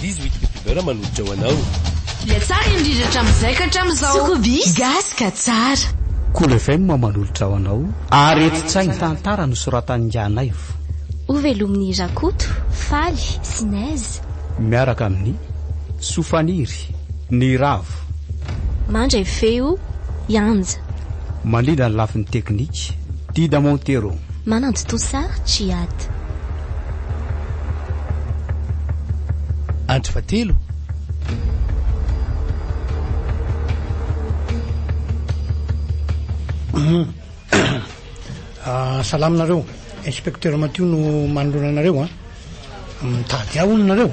18 Petit Beurre manolotra ho anao. Ilay tsara indrindra hatramin'izay ka hatramin'izao. Sokobis, gasy ka tsara. Kolo FM manolotra ho anao Aretin-tsaina, tantara nosoratan'i Nganaivo. Hovelomin'i Rakoto, Faly sy Neige. Miaraka amin'ny Sofaniry, Niravo. Mandray feo, i Anja. Mandrindra ny lafiny teknika, Dida Montero. Manantontosa, Djihad. Andro fahatelo. Salama nareo, inspecteur Matio no manoloana anareo an. Mitady ahy hono nareo?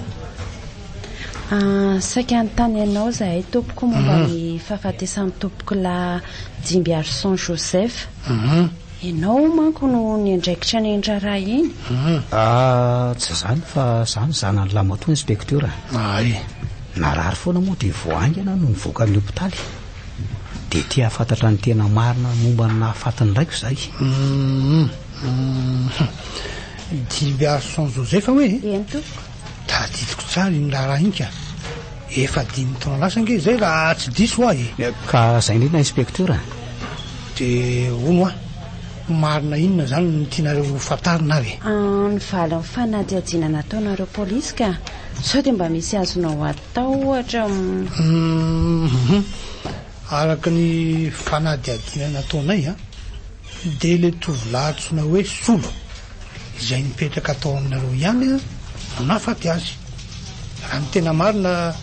Saika hanontany anao izahay tompoko momba ny fahafatesan'ny tompokolahy Dimbiarison Joseph. Ianao manko no niandraikitra an'iny raharaha iny. Tsy izany fa izaho no zanany lahimatoa inspecteur a. Ay. Narary foana moa dia vao haingana no nivoaka ny hopitaly. Dia te hahafantatra ny tena marina momba ny nahafaty ny raiko izahay. Dimbiarison Joseph hoe? Eny tompoko. Tadidiko tsara iny raharaha iny ka. Efa dimy taona lasa ange izay raha tsy diso aho e. Ka izay indrindra inspecteur a. Dia hono hoa, marina inona izany no tianareo ho fantarina ary e? Ny valin'ny fanadihadiana nataonareo polisy ka. Sao dia mba misy azonao atao ohatra. Hum. Araka ny fanadihadiana nataonay an, dia ilay tovolahy antsoina hoe Solo izay nipetraka tao aminareo ihany no nahafaty azy. Raha ny tena marina,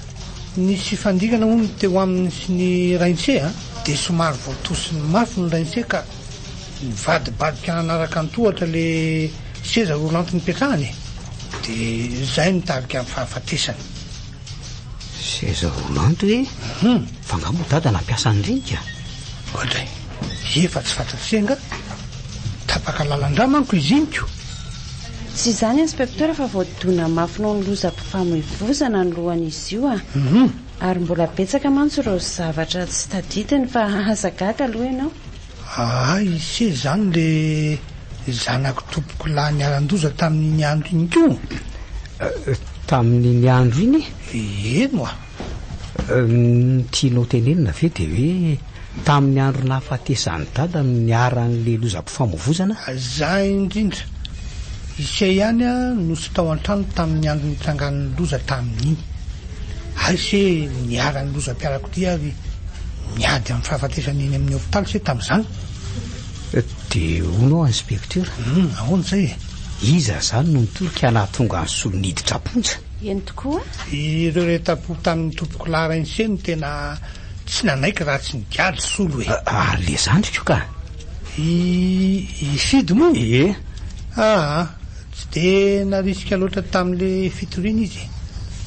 nisy fifandirana hono teo aminy sy ny rain'se an, dia somary voatosiny mafy ny rain'se ka nivadibadika nanaraka an-tohatra ilay seza roulante nipetrahany e! Dia izay nitarika ny fahafatesany. Seza roulante hoe? Fa nga moa dada nampiasa an'ireny ka? Oadray, efa tsy fantatr'se nga? Tapaka lalan-drà manko izy iny ko! Tsy izany inspecteur fa voadona mafy noho ny lozam-pifamoivozana ny lohan'izy io a! Ary mbola betsaka mantsy ireo zavatra tsy tadidiny fa aza gaga aloha ianao. Hay ise izany le zanak'i tompokolahy niharan-doza tamin'iny andro iny koa? Tamin'iny andro iny? Eny oa. Ny tianao tenenina ve dia hoe tamin'ny andro nahafatesan'i Dada no niharan'ilay lozam-pifamoivozana? Zay indrindra. Ise ihany no tsy tao an-trano tamin'ny andro nitrangan'ny loza tamin'iny. Hay se niharan'ny lozam-piarakodia ary niady amin'ny fahafatesana eny amin'ny hopitaly se tamin'izany. Dia hono aho inspecteur. Hum, ahoana izay e? Iza izany no nitory ka nahatonga an'i Solo niditra am-ponja? Eny tokoa. Ireo retam-po tamin'ny tompokolahy Rainse no tena tsy nanaiky raha tsy nigadra Solo e. Ary le zandriko ka? I i Fidy moa? Ie. Aa, tsy dia narisika loatra tamin'le fitoriana izy e.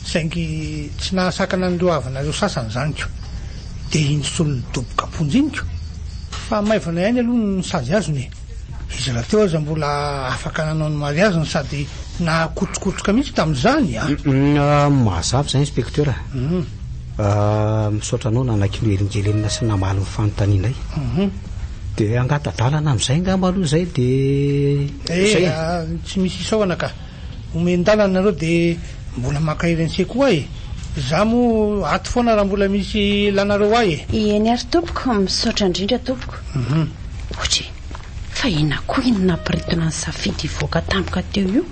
Saingy tsy nahasakana an'ireo havanareo sasany izany ko. Dia iny Solo nidoboka am-ponja iny ko. Fa maivana ihany aloha ny sazy azony e. Izy rahateo aza mbola afaka nanao ny mariaziny sady nahakotrokotroka mihitsy tamin'izany a! Mazava izay inspecteur a! Misaotra anao nanaiky nohelingelenina sy namaly ny fanontanianay. Dia hangata-dalana amin'izay angamba aloha izay dia izay e! Eh, tsy misy isaorana ka! Omen-dalana nareo dia mbola mankahery an'se koa e! Za moa ato foana raha mbola misy ilanareo ahy e! Eny ary tompoko, misaotra indrindra tompoko. Ohatry, fa inona koa iny nampiritona an'i Safidy hivoaka tampoka teo io?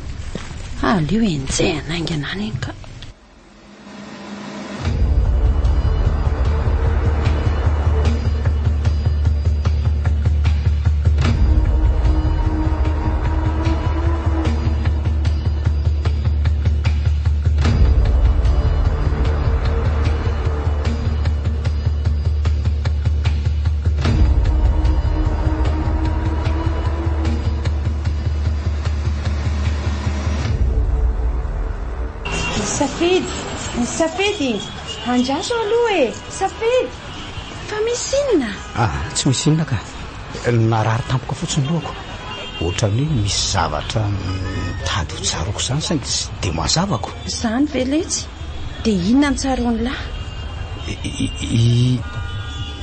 Aleo enjehina haingana any iny ka. Safidy! Safidy! Andraso aloha e! Safidy! Fa misy inona? Ah, tsy misy inona ka. Narary tampoka fotsiny lohako. Ohatran'ny hoe misy zavatra mitady ho tsaroako izany saingy tsy dia mazava ko. Izany ve letsy? Dia inona no tsaroan'lah? I, i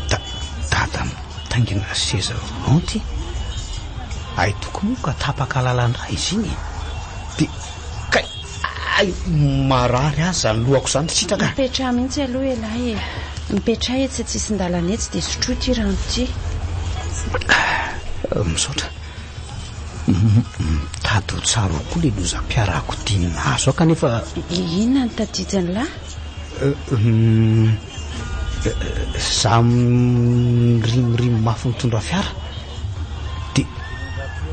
da, dada mitaingina seza roulante. Hay tokoa moa ka tapaka lalan-drà izy iny e. Dia, kay! Hay, marary ahy izany lohako izany ry Sitraka a! Mipetraha mihitsy aloha ialahy e! Mipetraha etsy an-tsisin-dalana etsy dia sotroy ity rano ity. Misaotra. Mitady ho tsaroako koa ilay lozam-piarakodia nahazo ahy kanefa. Inona no tadidin'lah? Za mirimorimo mafy mitondra fiara dia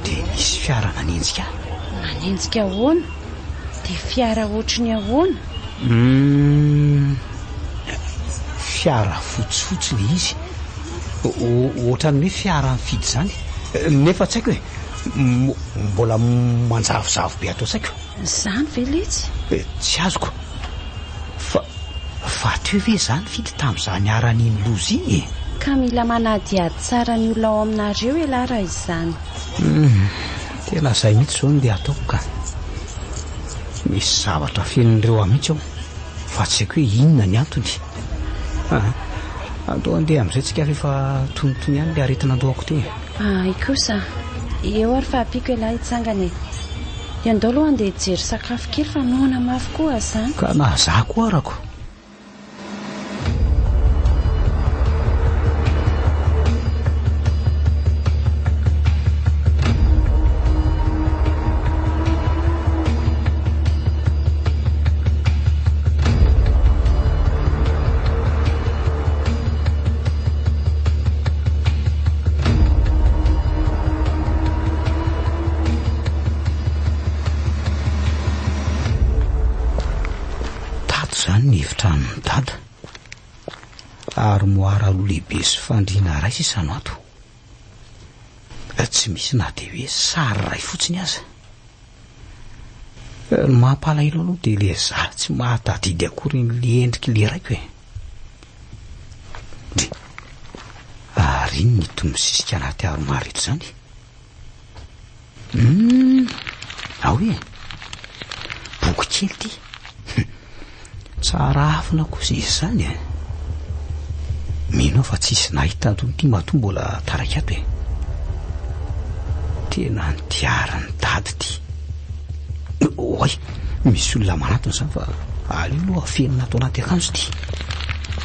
dia nisy fiara nanenjika ahy. Nanenjika ahoana? Dia fiara ohatry ny ahoana? Hum, fiara fotsifotsy ilay izy. Ohatran'ny hoe fiara mifidy izany. Nefa tsy haiko e, mbola manjavozavo be ato an-tsaiko. Izany ve letsy? Tsy azoko. Fa, fa teo ve izany Fidy tamin'izaho niharan'iny loza iny e? Ka mila manadihady tsara ny olona ao aminareo ialahy raha izany. Hum, tena izay mihitsy izao no ndeha ataoko ka. Misy zavatra afenin'ireo ahy mihitsy ao, fa tsy haiko hoe inona ny antony. Ah, andao handeha amin'izay tsika fa efa tonitony ihany ilay aretina an-dohako teo e. Hay kosa. Eo ary fa ampiako ialahy hitsangana e. Dia andao aloha handeha hijery sakafo kely fa noana mafy koa aza izany. Ka na za koa arako. Tato izany ny efitranon'i Dada. Armoara roa lehibe sy fandriana iray sisa no ato. Tsy misy na dia hoe sary iray fotsiny aza. Ny mampalahelo aloha dia ilay za tsy mahatadidy akory ny endrik'ilay raiko e. Ndry, ary inona ito misisika anaty armoire ito izany? Hum, ao e. Boky kely ity. Tsara afina kosa izy izany e. Mino aho fa tsisy nahita an'itony ity matoa mbola taraiky ato e. Tena nidiarin'i Dada ity. Oay, misy olona manatona izany fa aleo aloha afenina ato anaty akanjo ity.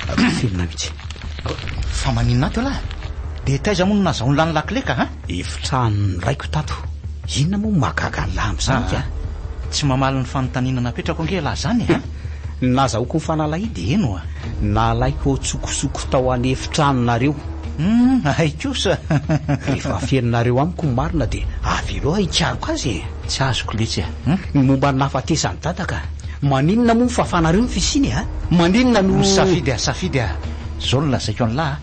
Afenina mihitsy. Fa maninona ato ialahy? Dia taiza moa no nazahoan'lah ny lakile ka ha? Efitranon'ny raiko tato. Inona moa no mahagaga an'lah amin'izany ka? Tsy mamaly ny fanontaniana napetrako ange ialahy izany e! Ny nazahoako ny fanalahidy? Eny oa. Nalaiko an-tsokosoko tao an'efitranonareo. Hum, hay kosa! Rehefa afeninareo amiko ny marina dia avelao aho hikaroka azy e! Tsy azoko letsy a! Hum? Ny momba ny nahafatesan'i Dada ka! Maninona moa no fafanareo ny fisiany e? A? Maninona no. Safidy a, safidy a! Izao no lazaiko an'lah a!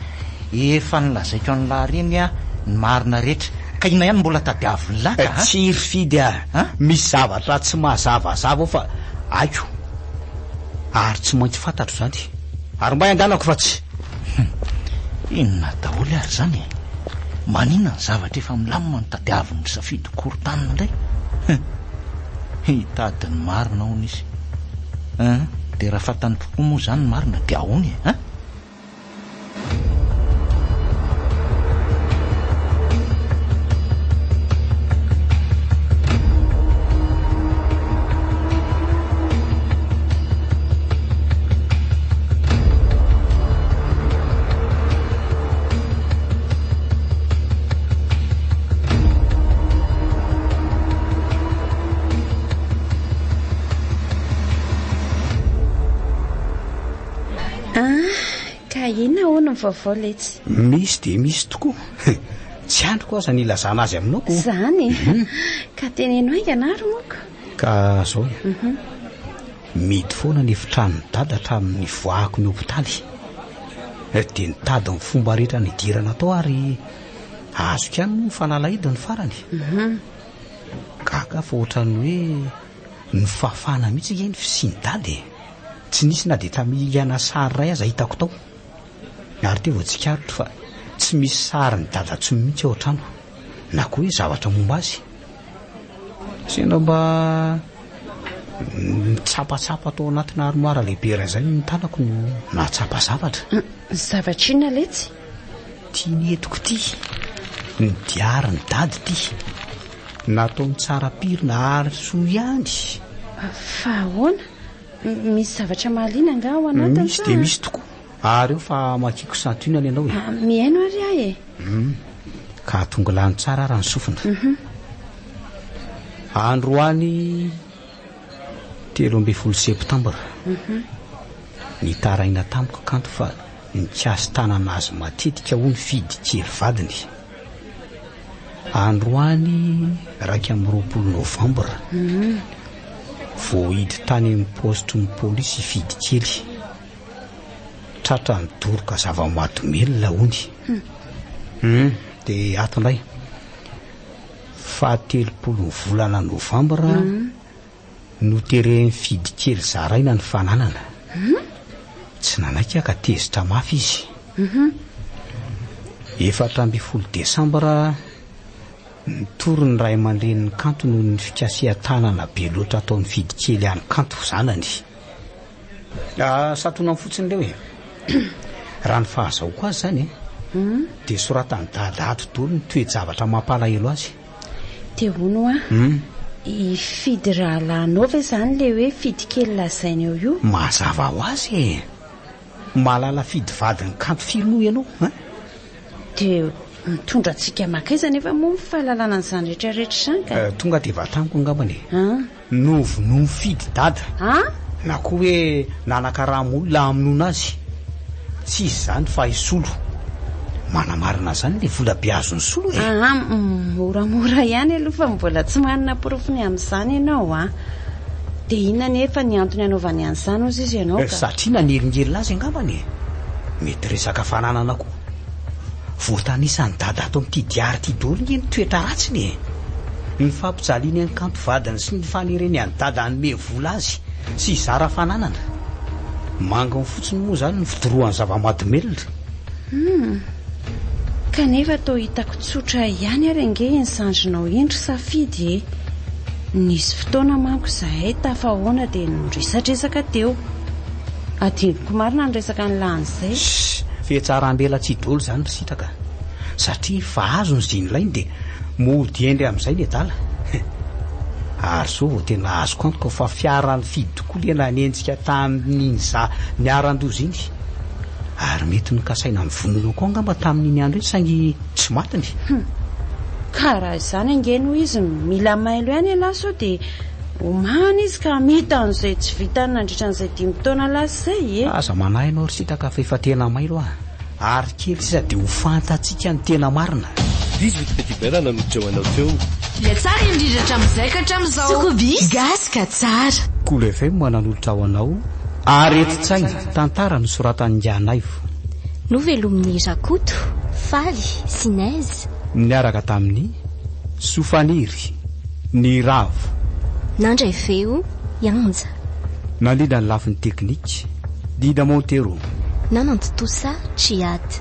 Efa nolazaiko an'lah ireny a ny marina rehetra, ka inona ihany no mbola tadiavin'lah ka a? Tsia ry Fidy a! Misy zavatra tsy mazavazava ao fa haiko ary tsy maintsy fantatro izany. Ary mbay andanako fa tsy. Hum! Inona daholo ary izany e? Maninona ny zavatra efa milamina no tadiavin'i Safidy korotanina indray? Hum! Hitady ny marina hono izy. Hein! Dia raha fantany tokoa moa izany ny marina dia ahoana e? Hein! Ah, ka inona hono ny vaovao letsy? Misy dia misy tokoa. Tsy andriko aza ny hilazana azy aminao ko. Izany? Mhm. Ka teneno haingana ary moko. Ka zao e. Mhm. Mihidy foana ny efitranon'i Dada hatramin'ny nivoahako ny hopitaly. Dia nitady ny fomba rehetra nidirana tao ary azoko ihany moa ny fanalahidy ny farany. Mhm. Gaga aho fa ohatran'ny hoe nofafana mihitsy ange ny fisian'i Dada e. Tsy nisy na dia tamiliana sary iray aza hitako tao. Ary teo vao tsikaritro fa tsy misy sarin'i Dada intsony mihitsy ao an-trano, na koa hoe zavatra momba azy. Sendra mba nitsapatsapa tao anatina armoire lehibe iray izay ny tanako no nahatsapa zavatra. Zavatra inona letsy? Ity nentiko ity. Ny diarin'i Dada ity. Nataony tsara pirina ary soa ihany. Fa ahoana? Misy zavatra mahaliana angaha ao anatiny Misy dia misy tokoa. Ary eo fa hamakiako santionany ianao e. Ah, mihaino ary aho e. Hum. Ka atongilano tsara ary ny sofina. Mhm. Androany 13 septambra. Mhm. Nitaraina tamiko Kanto fa nikasi-tanana azy matetika hono Fidy kely vadiny. Androany 21 novambra. Mhm. Voahidy tany amin'ny paositry ny polisy i Fidy kely. Tratra nidoroka zava-mahadomelina hony. Hum, dia ato indray. Fahatelopolo ny volana novambra, noteren'i Fidy kely zaraina ny fananana. Tsy nanaiky aho ka tezitra mafy izy. 14 desambra, nitory ny ray aman-drenin'i Kanto noho ny fikasihan-tanana be loatra ataon'i Fidy kely an'i Kanto zanany. Ah, santonany fotsiny ireo e. Raha ny fahazahoako azy izany e, hmm? dia soratan'i Dada ato daholo ny toe-javatra mampalahelo azy. Dia hono hoa, hmm? i Fidy rahalahinao ve izany ilay hoe Fidy kely lazainy eo io? Mazava ho azy e. Mahalala Fidy vadin'i Kanto firy moa ianao, hein? Dia mitondra antsika mankaiza anefa moa ny fahalalana an'izany rehetrarehetra izany ka? Eh, tonga dia vataniko angambany e. An? Novonoin'i Fidy dada. An? Na koa hoe nanakarama olona hamonoana azy. Tsy izy izany fa i Solo. Manamarina an'izany ilay vola be azon'i Solo e. Aa, moramora ihany aloha fa mbola tsy manana porofo ny amin'izany ianao an. Dia inona anefa ny antony hanaovany an'izany hozy izy ianao ka? Satria nanelingelina azy angambany e. Mety resaka fananana koa. Voatanisan'i Dada ato amin'ity diary ity daholo nge ny toetra ratsiny e! Ny fampijaliany an'i Kanto vadiny sy ny fanereny an'i Dada hanome vola azy sy hizara fananana. Manginy fotsiny moa izany ny fidorohany zava-mahadomelina. Hum. Kanefa toa hitako tsotra ihany ary ange iny zandrinao iny ry Safidy e! Nisy fotoana manko izahay tafahoana dia niresadresaka teo. Adinoko marina ny resaka nilahan'izay. Shh! Fihatsarambelatsihy daholo izany ry Sitraka a! Satria efa azo ny izay nilainy dia mody hendry amin'izay ny adala. Ary izao vao tena azoko antoka fa fiara nifidy tokoa ilay nanenjika tamin'iny za niharan-doza iny. Ary mety nokasaina novonoina koa angamba tamin'iny andro iny saingy tsy matiny. Hum! Ka raha izany ange no izy mila mailo ihany ialahy sao dia Homana izy ka hamita an'izay tsy vitany nandritra an'izay dimy taona lasa izay e! Aza manahy ianao ry Sitraka fa efa tena mailo aho ary kely sisa dia ho fantatsika ny tena marina. 18 Petit Beurre nanolotra ho anao teo. Ilay tsara indrindra hatramin'izay ka hatramin'izao. Sokobis, gasy ka tsara. Kolo FM nanolotra ho anao Aretin-tsaina, tantara nosoratan'i Ngianaivo. Novelomin'i Rakoto, Faly sy Neige. Niaraka tamin'i Sofaniry. Ny Ravo. Nandray feo i Anja. Nandrindra ny lafiny teknika, Dida Montero. Nanantontosa Djihad.